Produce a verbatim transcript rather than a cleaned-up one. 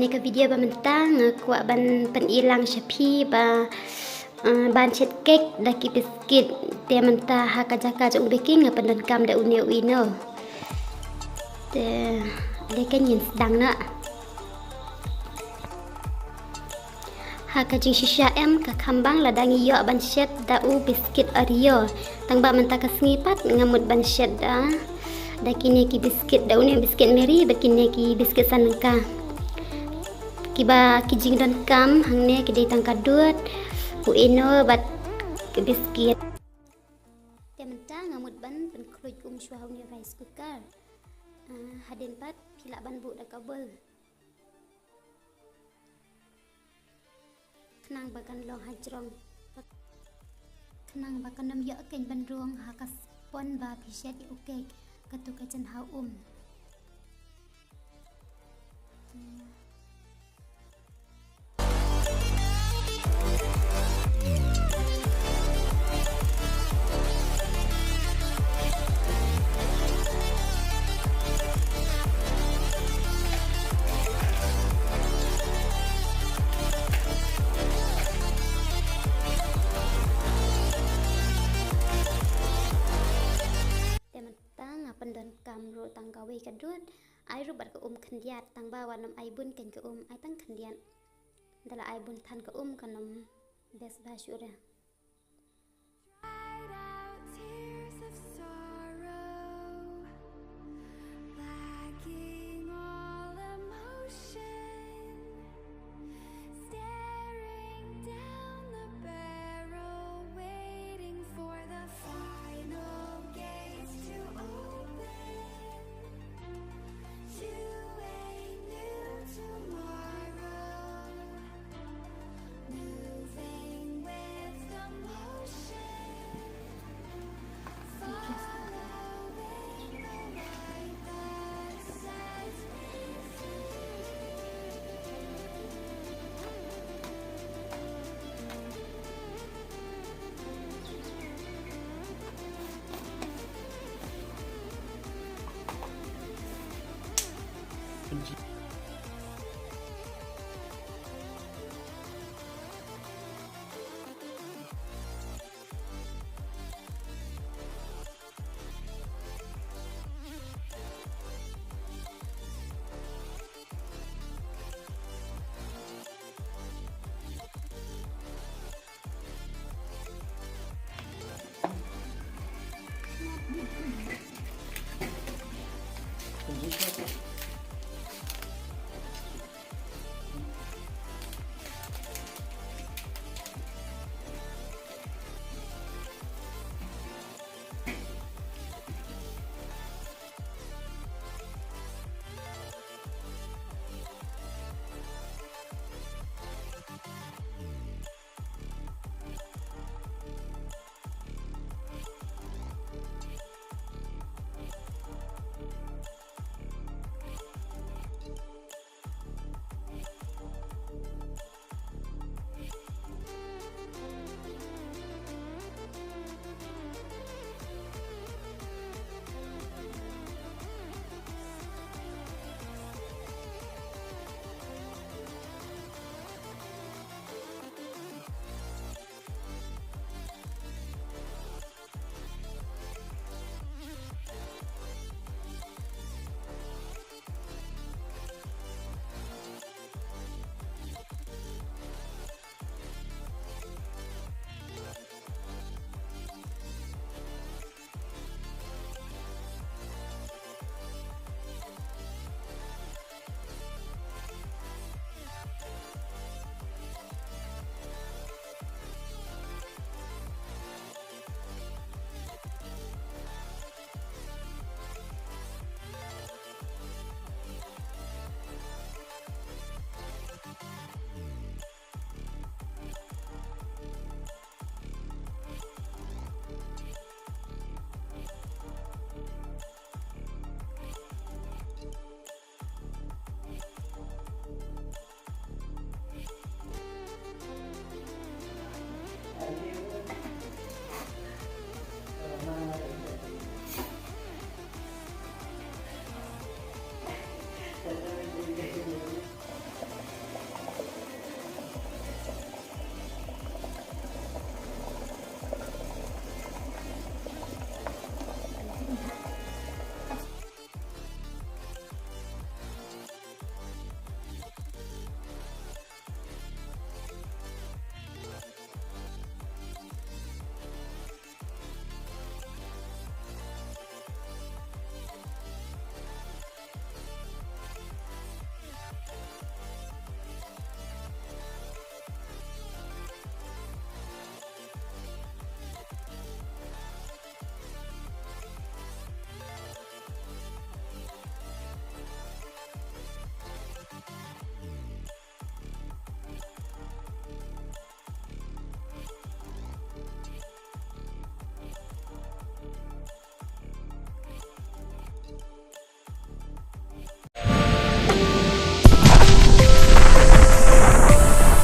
Ka video ba mynta nga kwah ban pyni lang sha phi ba, eh, ban shet kek da ki biskit. Te mynta ha ka jaka jong u baking nga pyndonkam da une u ino. Te lei kan ngin sdang noh. Ha ka jingshisha em ka kham bang lada ngi ïoh ban shet da u biskit Oreo. Tang ba mynta ka sngi pat nga mut ban shet da, da kine ki biskit, da une u biskit Marie bad kine ki biskit san nangka. Kiba ki jingdonkam hangne ki dei tang ka dud, u ino bad ki biskit. Te mynta nga mut ban pynkhluit um shuwa ha une u rice cooker. Ah, hadien pat phi lah ban buh da ka bowl. Khnang ba kan long hajrong. Khnang ba kan ym ïoh keiñ ban rung ha ka spon ba phi shet ïa u kek. Katu ka jinghaw um. Te mynta nga pyndonkam ruh tang kawei ka dud. Ai ruh bad ka um khyndiat, tang ba wat nym ai bun keiñ ka um, ai tang khyndiat. Da la ai bun than ka um kan ym best bha shuh re.